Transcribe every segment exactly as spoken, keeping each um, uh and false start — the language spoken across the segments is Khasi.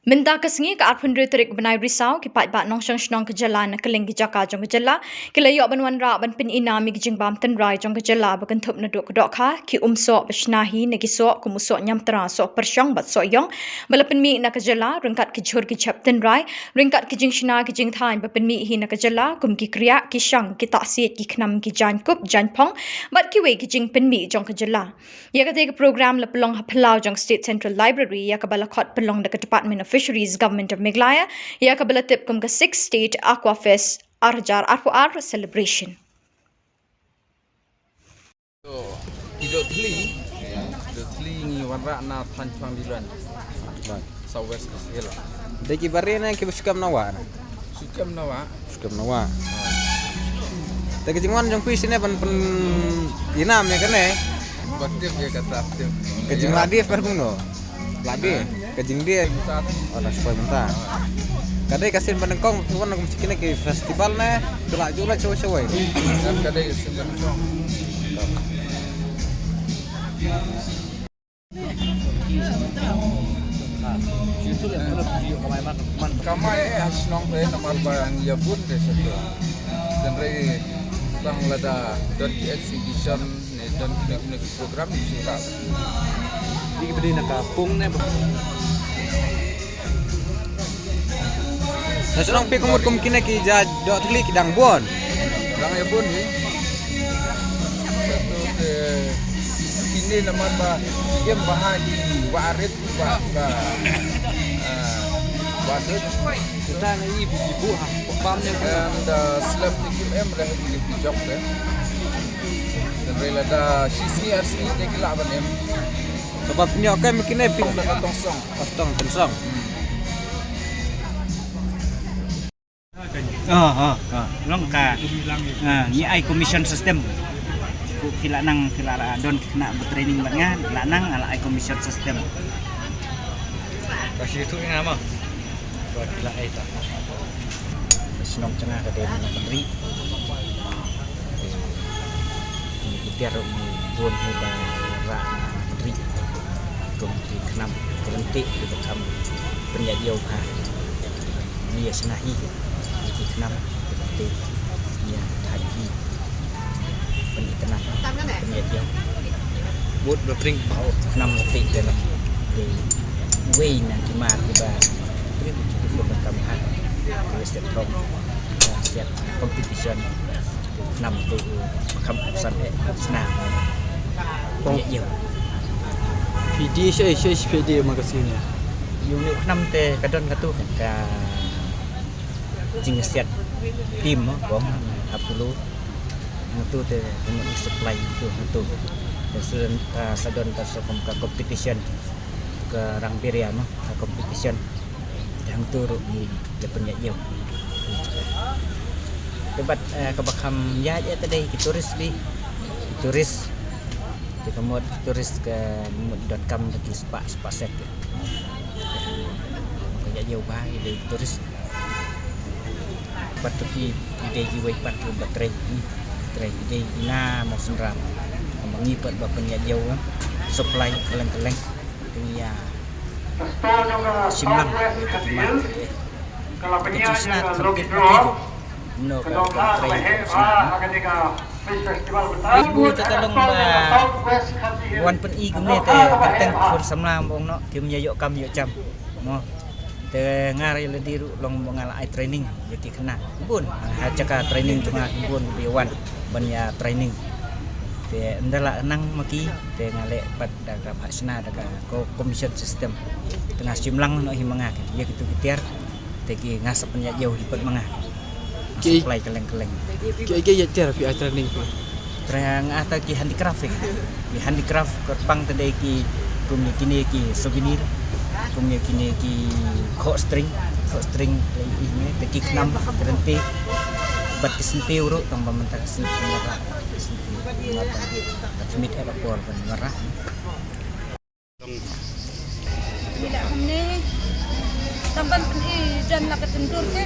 Mynta ka sngi ka arphew hynriew tarik bnai Risaw, ki paidbah nongshong shnong ka jylla na kylleng ki jaka jong ka jylla ki la ïoh ban wanrah ban pynïaid ïa ki jingbam tynrai jong ka jylla ba kynthup naduh ka dohkha, ki umsoh ba shna hi na ki soh kum u soh ñiamtra, soh pyrshong bad soh ïong ba la pynmih na ka jylla, ryngkat ki jhur ki jhep tynrai, ryngkat ki jingshna ki jingthaiñ ba pynmih hi na ka jylla kum ki kriah, ki shang, ki tahsiej, ki khnam, ki jaiñkup jaiñphong bad kiwei ki jingpynmih jong ka jylla. Ïa katei ka program la pynlong ha phyllaw jong State Central Library, ïa kaba la khot pynlong da ka Department of Fisheries, Government of Meghalaya, ïa kaba la tip kum ka Sixth State Aqua Fest ar hajar arphew ar Celebration. To, ki dohthli, dohthli ngi wanrah na thaiñ Pangdiloin. South West Khasi Hills. Dei ki bare ne kiba shu kam na wah ne? Shu kam na wah. Shu kam na wah. Te ka jingwan jong phi shane ban pynïaid ïa kane? Ba tip ïa kata tip. Ka jinglah dih per kumno? Lah dih. Ka jingdih. Oh, la shu poi mynta. Ka dei ka sien ba nyngkong phi wan kum kine ki festival ne? Phi la ju leit shawei shawei? Ka dei ka sien ba nyngkong. Kamai eh ha shnong eh namar ba ngi ïa bun de sha to. Hynrei tang lada don ki exhibition ne don kino kino ki program ngi shu lap. Ki bri na ka pung ne ba. Na shnong phi ka mut kum kine ki jait dohthli ki dang bun. Dang ïa bun hi. Satu te kine namar ba ïa ba ha ki wah rit wah ba, ah, wah rit. Kita na i bu bu ha pam ne. And, uh, slem te kim em leh ki jok te. Hynrei lada shi sngi ar sngi te ki lah ban em. Kaba pynïoh kem kine phi. Sa ka tong song. Ka tong song. Ah, ah, ah. Long ka, ah, ngi ai commission system. Ku phi la nang, phi la don ki khynnah ba training bad nga, la nang, la ai commission system. Ka shi tu nga ma. Ba phi la ai ta. Ka shnong jong nga ka dei na Nongri. Ngi tiar ngi bun hi ba rah na ri. Kum ki khnam ki ryntih kiba kham pynïaid ïew bha. Ngi ïa shna hi ki khnam ki ryntih, ngi ïa thaiñ hi. Pynitynnad, pynïaid ïew. Bud ba pring. Khnam ryntih te la dei wei na ki mar kiba pring ki ba kam ha. Ki step thong. Step competition. Khnam tu kham san eh sna. Kong. Ye, ye. Phi dei shai, shai phi dei ma ka sini. Ïa une u khnam te ka don katu ka jingsiat tim mo kong ha pulu. Nangtu te ngi supply tu nangtu. Te sa don, ah, sa don ta sa kum ka competition. Ka rang biria mo ka competition. Te hangtu ruh ngi la pynïaid ïew. Te bad, eh, kaba kham ïaid ïa te dei ki tourist bi. Tourist. Te ka mut tourist ka mut donkam da ki spah, spah set. Ka ïaid ïew ba ki dei tourist. Pat tu ki, ki dei kiwei pat kiba trei. Trei ki dei na mo synran. Ka ma ngi pat ba pynïaid ïew, eh. Supply kylleng kylleng. Te ngi ïa shim lang ïa ka demand. Ka la pynïaid ka long kit pati ruh. Mano ka, ka trei ka shna. Kumne te ka long ba wan pyni kumne te kyrteng khun samla mo ong noh kim ïa ïoh kam ïoh jam. Mo. Te nga ruh ïa lade ruh long ba nga la ai training ïa ki khynnah. Bun ha jaka training jong nga bun ba ïa wan ban ïa training. Te ynda la nang ma ki te nga leh pat da ka phah shna da ka ko commission system. Te nga shim lang noh hi ma nga ïa kitu ki tiar. Te ki nga sa pynïaid ïew hi pat ma nga. Ki supply kylleng kylleng. Ki, ki ïa tiar phi ai training phi. Training ata ki handicraft. Ki handicraft kyrpang te dei ki kum ïa kine ki souvenir. Kum ïa kine ki khoh string, khoh string ïa kine te ki khnam ki ryntih. Bad ki syntiew ruh tang ba mynta ki syntiew ruh. Ki syntiew ruh. Ka khmih eh ka por ban wanrah. Ngi la kumne tam ban pyni jan la ka tyndur te.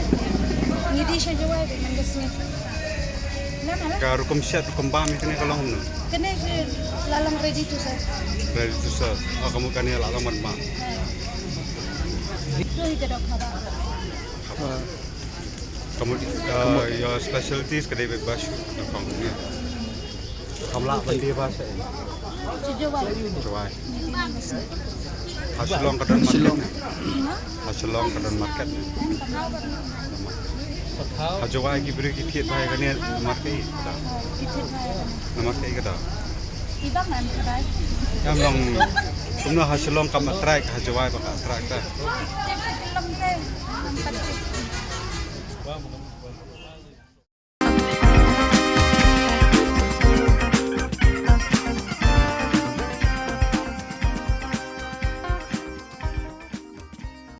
Ngi dei sha jowai te man ka sngi. Na mala? Ka rukom shet, rukom bam ïa kane ka long kumno? Kane la long ready to serve. Ready to serve. Ah, ka mut kane la long ban bam. Ha. Kamu, uh, your specialties ka dei bad bashu na kong ne. Kam lah ban dei ba sha. Jowai. Ha Shillong ka don market ne. Ha Shillong ka don market ne. Ha Jowai ki briew ki thied bha ïa kane namar kaei? Namar kaei kata? Ïa long kumno ha Shillong kam attract, ha Jowai ba ka attract ta.